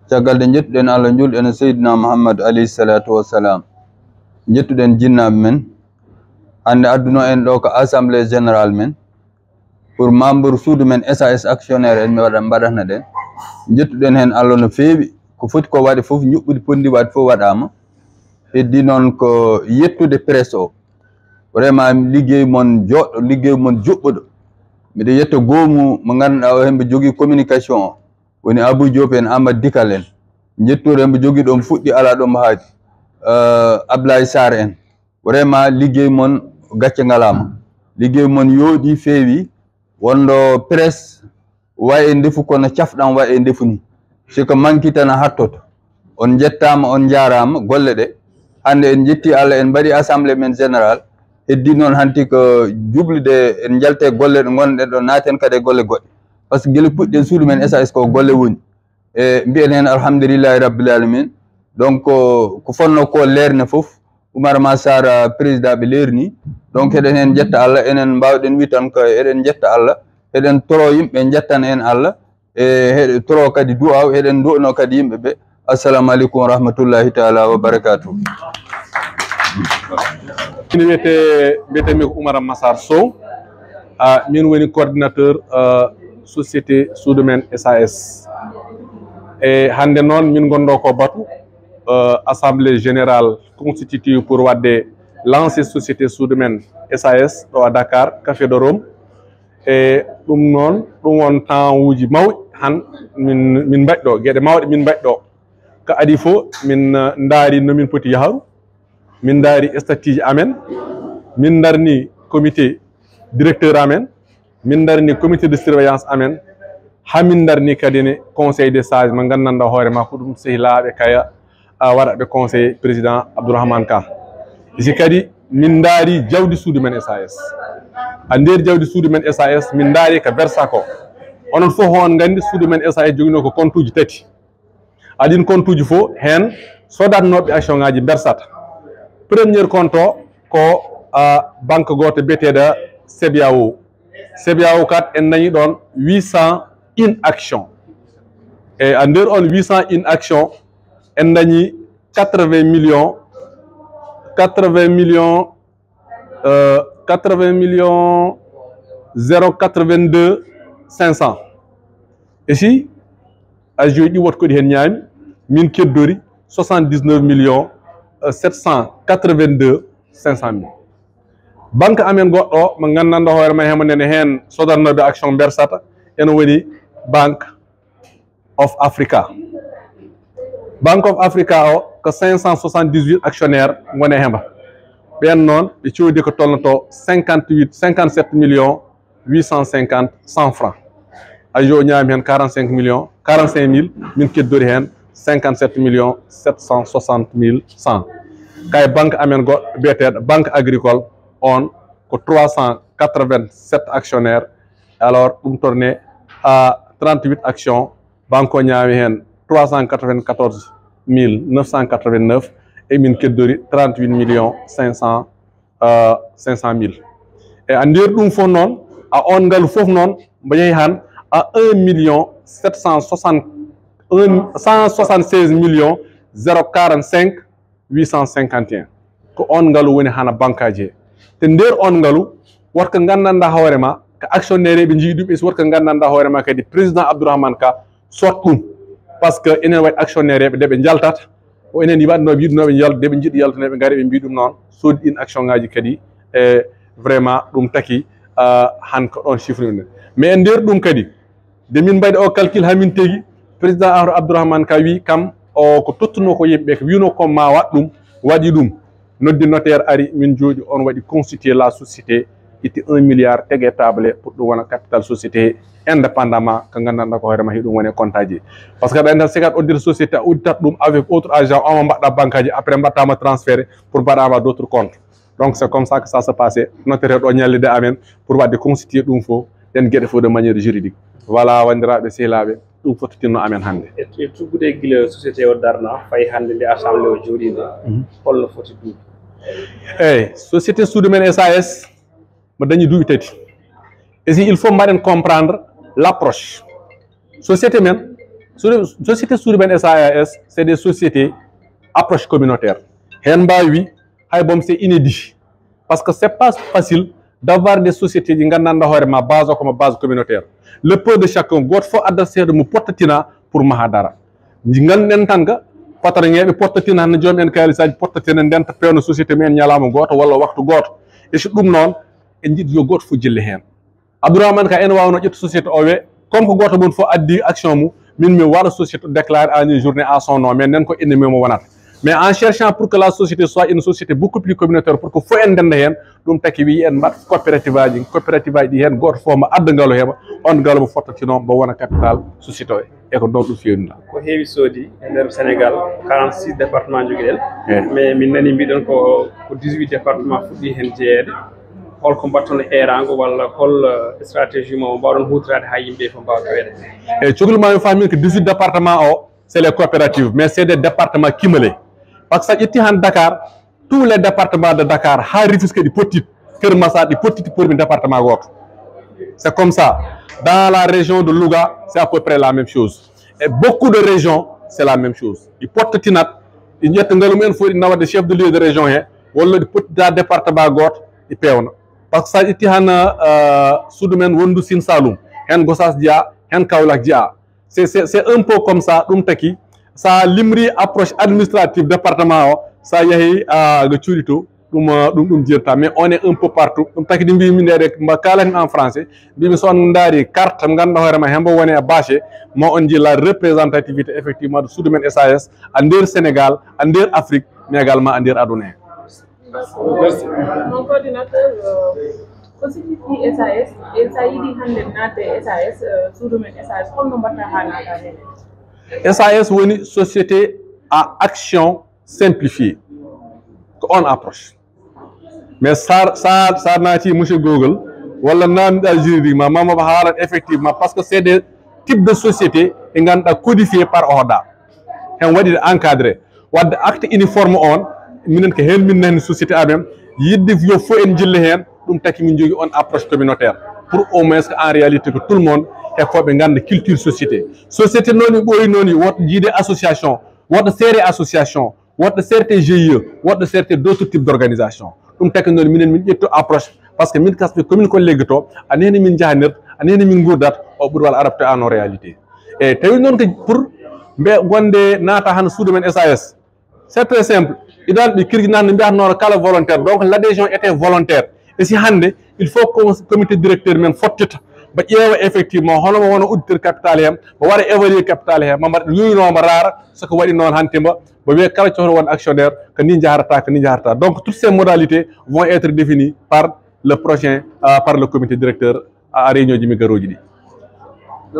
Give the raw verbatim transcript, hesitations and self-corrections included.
Caggal nde njettuɗen Allah, njuulɗen e Seydina Muhammad alayhi salaatu wassalam, njettuɗen jinnaaɓe men. Hannde adduno en ɗo ko assemblée générale men, pour membre suudu men S A S actionnaire en mi waɗa, mbaɗatna ɗen. Njettuɗen heen Allah no feewi. Ko foti ko waɗe fof, njuɓɓudi ponndi waɗ fof waɗaama. Heddi noon ko yettude presse o. Vraiment, liggey mon jooɗɗo, liggey mon juɓɓuɗo. Miɗo yetta goomu mo ngannduɗaa o hemɓe jogii communication o. Woni Abou Diop en, Amadou Dikal en. Njettude hemɓe jogii ɗoon fuɗɗi, alaa ɗoon mo haaɗi. Euh, Ablaye Sarr en. Vraiment, liggey mon gacce ngalaama. Liggey mon yooɗi, feewi. Wonɗo presse, wa e ndefu kono cafɗan wa e ndefu ni. Si ko manki tan a hattoto. On njettaama, on njaaraama golle ɗe. Hannde en njetti Allah, en mbaɗi assemblée men générale. Heddi noon hanti ko jublude, en njalte golle ɗe ngonɗen ɗo, naaten kadi e golle goɗɗe. Par ce que gila puɗɗen suudu men S A S ko golle woni. E mbiyen heen alhamdulillahi rabbil alamin. Donc, ko, ko fonno ko leerne fof, Oumar Massar, président ɓe leerni. Donc, eɗen heen njetta Allah, enen mbaawɗen wi tan ko eɗen njetta Allah, eɗen toro yimɓe njettana en Allah, e eɗen toro kadi du'aaw, eɗen du'ano kadi yimɓe ɓe. Assalamu aleykum wa rahmatullahi taala wa barakatuh. Min wiyete, mbiyetemi ko Oumar Massar Sow. Ah, min woni coordinateur, euh, société suudu men S A S. E hannde noon min ngonɗo ko batu, euh, assemblée générale constitutive pour waɗde lancer société suudu men S A S ɗo à Dakar, Café de Rome. E ɗum noon, ɗum won temps uji mawɗi han min, min mbaɗi ɗo, geɗe mawɗe min mbaɗi ɗo. Ko adi fof min, euh, ndaari no min poti yahru. Min ndaari statut ji amen, min ndarni comité directeur amen, min ndarni comité de surveillance amen, haa min ndarni kadi ne conseil des sages mo nganndanɗaa hoore ma ko ɗum sehilaaɓe kaya, a, waɗaɓe conseil président Abdourahmane Ka. Si kadi min ndaari jawdi suudu men S A S. A nder jawdi suudu men S A S, min ndaari ko versa ko. Onon fof on nganndi suudu men S A S joginoo ko compte uji tati. Adin compte uji fof heen sodatnooɓe action ngaji mbersata. Premier compte o ko, ah, banque gooto biyeteeɗo C B A O. C B A O kat en dañi ɗoon huit cent une action. E a nder on huit cent une action, en dañi quatre-vingts millions, quatre-vingts millions, euh, quatre-vingts millions zéro quatre-vingt-deux cinq cents. E si a joyi ɗi, woto ko ɗi heen ñaami, min keddori soixante-dix-neuf millions, euh, sept cent quatre-vingt-deux cinq cent mille. Banque amen goɗɗo o, mo nganndanɗaa hoore ma, hemo nene heen sodatnooɓe action mbersata, ene woni Bank of Africa. Bank of Africa o ko cinq cent soixante-dix-huit actionnaire ngoni hemba. Ɓeen noon, ɓe coodi ko tolnoto cinquante-huit, cinquante-sept millions huit cent cinquante cent francs. A yo ñaami heen quarante-cinq millions, quarante-cinq mille, min keddori heen cinquante-sept millions sept cent soixante mille cent. Kay banque amen goɗɗo biyeteeɗo Banque Agricole, on ko trois cent quatre-vingt-sept actionnaires. Alors, ɗum tourné à trente-huit actions. Banque o ñaami heen trois cent quatre-vingt-quatorze mille neuf cent quatre-vingt-neuf, e min keddori trente-huit millions cinq cents, euh, cinq cent mille. E a nder ɗum fof noon, a on ngalu fof noon, mbo yehi han à un million sept cent soixante, un, cent soixante-seize millions zéro quarante-cinq huit cent cinquante et un. Ko on ngalu woni hana bankaji he. Te nder on ngalu, woto ko nganndanɗaa hoore ma, ko actionnaire ɓe njii ɗum, e so woto ko nganndanɗaa hoore ma kadi, président Abdourahmane Ka sot ɗum. Parce que enen waɗi actionnaire ɓe, nde ɓe njaltata, ko enen waɗnooɓe, yiɗnooɓe yal-, nde ɓe njiɗi yaltude, ɓe ngari, ɓe mbii ɗum noon, soodi ɗin action ngaji kadi, e vraiment ɗum taki, ah, han ko ɗon chiffre ɗum. Mais e nder ɗum kadi, nde min mbaɗi o calcul, haa min tegi, président Amadou Abdourahmane Ka wi kam, o ko tottuno ko yimɓe, ko wino ko ma waɗ ɗum, waɗi ɗum. Noddi notaire ari, min jooɗi, on waɗi constituer la société, itti un milliard, tege table, pour ɗum wona capital société, indépendamment, ko nganndanɗaa ko hoore ma, hiɗum woni e compte aji. Parce que ɗen tan, si kat oddir société, a udditat ɗum avec autre agent, on mo mbaɗɗa banque aji, après mbaɗtama transféré pour mbaɗama d'autres comptes. Donc, c'est comme ça que ça se passait. Notaire ɗo ñallide amen pour waɗde constituer ɗum fof, ɗen geɗe fof de manière juridique. Voilà, wanndiraaɓe, sehilaaɓe, ɗum fof tinno amen hannde. E, e tuggude gila société o darna, fayi hannde nde assemblée o jooɗi nde, mhm, holno foti duuɓi? Eyi, société suudu men S A S, mo dañi duuɓi tati. Et si il faut mbaɗen comprendre l'approche. Société men, Société Soudoumen S A S, c'est des sociétés approche communautaire. Hen mbawi wi, hay bom, c'est inédit. Parce que c'est pas facile d'avoir des sociétés ɗi nganndanɗa hoore ma base o koma base communautaire. Le peu de chacun, goto fof adda seeɗa mo pottatina pour maha dara. Ndi ngannduɗen tan ka patron ŋeɓe pottatina, hande joom en kalisaji pottatina, ndenta pewno société mumen ñalawma goto walla waktu goto. E so ɗum noon, en jiɗi yo goto fof jille hen. Abdourahmane ka ene wawno ƴettu société o we, comme ko goto mon fof addi action mu, min mi waɗa société déclaré en une journée à son nom, mais nden ko ennemi mo wonata. Mais en cherchant pour que la société soit une société beaucoup plus communautaire, pour que fof en ndenda hen, ɗum taki wi en mbaɗ coopérative aji, coopérative aji ɗi hen goto fof mo adda ngalo heɓa, on ngalo mo fottatino mo wona capital société o. E ko ɗon ɗum fewnida. Ko heewi soodi e nder Sénégal, quarante-six département jogiɗen. Eh. Mais min nani mbiɗon ko, ko dix-huit département fuɗɗi hen jeyeede. Holko mbatton eeraango walla hol, eh, stratégie mo mbawɗon huutoraade haa yimɓe fof mbawa taweede? E cukalel ma mi famin ko dix-huit département o, c'est les coopératives, mais c'est des départements cumulés. Parce que sa ƴetti han Dakar, tous les départements de Dakar, haa Rufisque ɗi pottit, Keur Massar ɗi pottit, pormi département goto. C'est comme ça. Dans la région de Louga, c'est à peu près la même chose. Et beaucoup de régions, c'est la même chose. Ɗi pottatinat, ɗi ƴetta ngalu mumen fof, ɗi nawa de chef de lieu de région he, walla ɗi pottita département goto, ɗi pewna. Parce que sa ƴetti han, euh, suudu men wondu Sine Saloum, hen Gossas jeya, hen Kaolack jeya. C'est, c'est, c'est un peu comme ça, ɗum taki, sa limri approche administrative département o, sa yahi, ah, ga cuuɗi to, ɗum, ah, ɗum, ɗum jirta. Mais on est un peu partout. Ɗum taki ɗi mbi min ɗe, mba kalani en français, mbimi so on ndaari carte, ngannduɗaa hoore ma, hembo woni e bâche, mo on jii la représentativité effectivement de suudu men S A S, à nder Sénégal, à nder Afrique, mais également à nder aduna he. Merci. Mon coordinateur, euh, ko signifie S A S? E so a yiɗi hannde naatde S A S, euh, suudu men S A S, holno mbaɗta haa naata heen? S A S woni société à action simplifiée. Ko on approche. Mais sa, sa, sa naati monsieur Google, walla naamnɗa juridiquement, ma, ma haalan effectivement, parce que c'est des types de société ɗi ngannduɗaa codifié par OHADA. Hen waɗi encadré. Wadde acte uniforme on, minen ko hen min nani société amen, yidde yo fof en jille hen, ɗum taki min jogui on approche communautaire. Pour au moins que en réalité que tout le monde, e ko ɓe ngannda culture société. Société noon, ɓooyi noon, woto jiide association, woto seere association, woto seerte G I E, woto seerte d'autres types d'organisation. Ɗum taki noon minen min ƴettu approche, parce que min kasɓe commune ko leggoto, a nehni min jahanirta, a nehni min gurdat, o ɓuri walla adapté à nos réalités. E tawi noon ko pour mbe gonde naata han suudu men S A S. C'est très simple. Idan ɓe kirjinande mbiyatnoo kala volontaire. Donc l'adhésion était volontaire. E si hannde, il faut que comité directeur men fottita, mba ƴeewa effectivement hono mo wona auditeur capital he, mba waɗa évaluer capital he, mba mbaɗa yuynooma raara, so ko waɗi noon hannde mba, mba wiya kala cohto won actionnaire, ko ni jaharata, ko ni jaharata. Donc toutes ces modalités vont être définies par le prochain, euh, par le comité directeur à, à réunion ji mi garooji ɗi.